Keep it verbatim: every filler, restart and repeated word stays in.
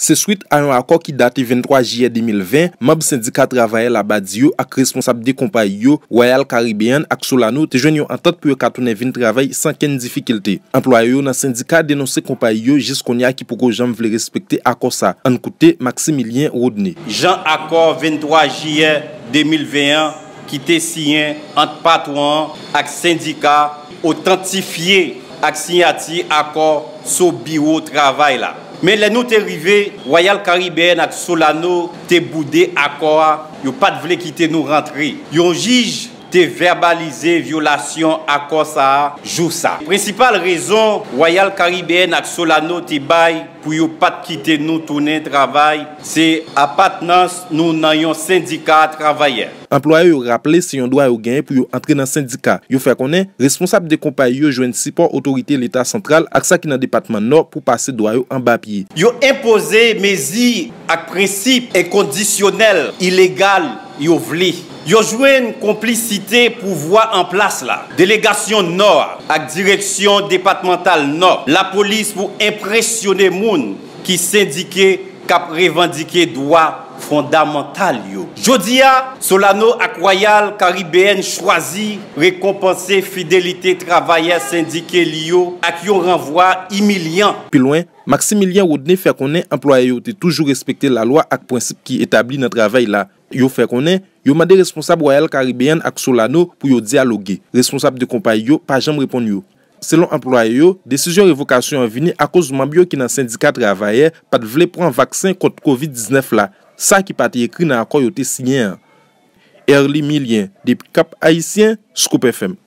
Se swit a yon akò ki date venntwa jiyè de mil ven, manm sendika travayè Labadi yo ak responsab de konpayi yo, Royal Caribbean ak Solano, te jwenn yon antant pou yo ka tounen vin travay san kenn difikilte. Anplwaye yo nan sendika denonse konpayi yo jis kounye a ki poko janm vle respekte akò sa. Ann koute Maximilien Rodney. Jan akò venntwa jiyè de mil ven an ki te siyen ant patwon an ak sendika otantifye ak siyati akò sou biwo travay la. Men lè nou te rive, Royal Caribbean ak Solano te boude akò a, yo pa t vle kite nou rantre. Yon jij te vèbalize vyolasyon akò sa a jou sa. Prensipal rezon Royal Caribbean ak Solano te bay pou yo pa t kite nou tounen travay, se apatnans nou nan yon sendika travayè. Anplwaye yo raple se yon dwa yo genyen pou yo antre nan sendika. Yo fè konnen responsab de konpayi yo jwenn sipò otorite Leta santral ak sa ki nan depatman Nò pou pase dwa yo anba pye. Yo enpoze mezi ak prensip enkondisyonèl ilegal yo vle. Yo jwenn konplisite pouvwa an plas la, delegasyon Nò a ak direksyon depatmantal Nò, lapolis pou enpresyone moun ki sendike k ap revandike dwa fondamantal yo. Jodi a, Solano ak Royal Caribbean chwazi rekonpanse fidelite travayè sendike li yo ak yon ranvwa imilyan. Pi lwen, Maximilien Rodney fè konnen anplwaye yo te toujou respekte lalwa ak prensip ki etabli nan travay la. Yo fè konnen yo mande responsab Royal Caribbean ak Solano pou yo dyaloge. Responsab de konpayi yo pa janm reponn yo. Selon anplwaye yo, desizyon revokasyon an vini akoz manm yo ki nan sendika travayè pa t vle pran vaksen kont kovid diznèf la, sa ki pa te ekri nan akò yo te siyen an. Erly Milien, depi Kap Ayisyen, Scoop F M.